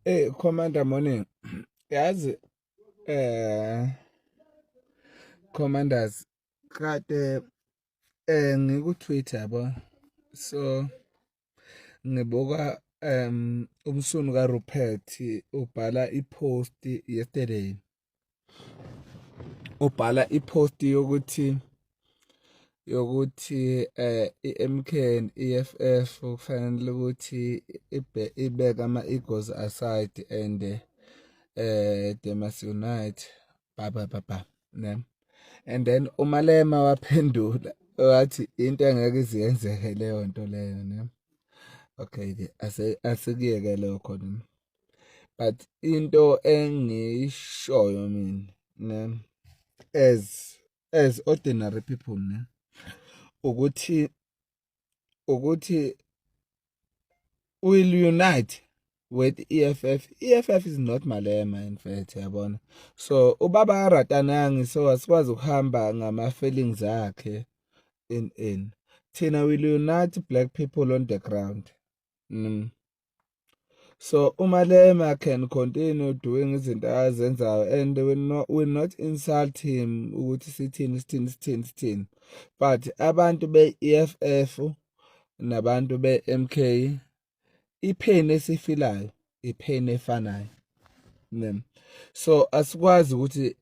Hey Commander, morning. Yazi, Commanders, kade ngiku Twitter, yabo. So ngibuka umsunu ka Rupert ubhala ipost yesterday. Ubhala ipost yokuthi iMK and EFF kufanele ukuthi ibeke ama egos aside and they must unite, ba ba ba ba, ne. And then uMalema waphendula wathi into engeke iziyenzeke leyo nto leyo, ne. Okay ke, asekuyeke lokho, ne. But into engiyishoyo mina, ne, as ordinary people, ne, ukuthi will unite with EFF. EFF is not Malema, in fact, yabona. So ubaba Ratanangi, so asikwazi ukuhamba ngama feelings akhe in thina will unite black people on the ground. So uMalema can continue doing izinto azenzayo and will not insult him ukuthi sithini, sithini, sithini, sithini, but abantu be-EFF nabantu be-MK, ipain esifilayo, ipain efanayo, ne. So asikwazi ukuthi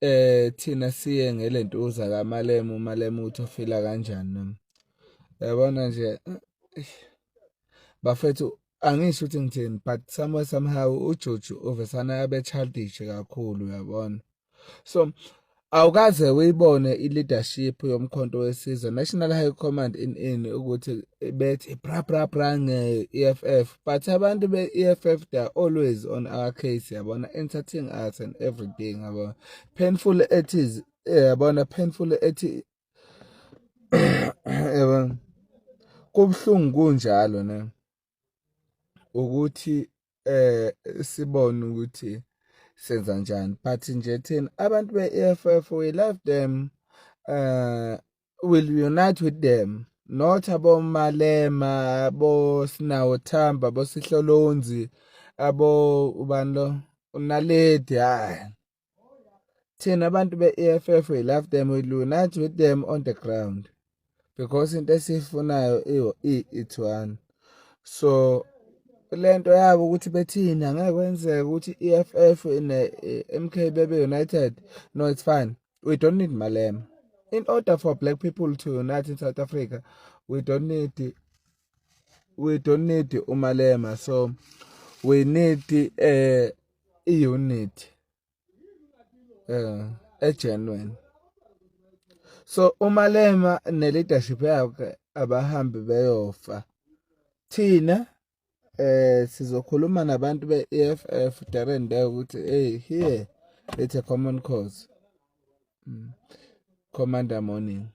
thina siye ngelentuza kaMalema, uMalema uthi ufila kanjani, ne. Yabona nje, bafethu, angisho ukuthi ngithini, but somewhere somehow uJuju uvesana abe childish kakhulu, uyabona. So awukaze uyibone i-leadership yoMkhonto weSizwe, National High Command in ukuthi bethi bra bra bra nge-EFF, but abantu be-EFF, they are always on our case, yabona, entertaining us and everything, yabona. Painful it is, yabona, painful ethi, yabona, kubuhlungu kunjalo, ne, ukuthi sibone ukuthi senza njani. But nje thina abantu be-EFF, we love them, will unite with them, not aboMalema, abo Sinawo Thamba, abo Sihlolonzi, abo ubani lo uNaledi. Hayi, thina abantu be-EFF, we love them, we unite with them on the ground because into esiyifunayo iyo it's one. So lento yabo ukuthi bethini, angeke kwenzeke ukuthi EFF ne MK bebe united. No, it's fine. We don't need Malema in order for black people to unite in South Africa. We don't need uMalema. So we need a unit a genuine. So uMalema ne leadership yakhe abahambi beyofa. Thina sizokhuluma nabantu be-EFF there there ukuthi, hey, here it's a common cause. Commander, morning.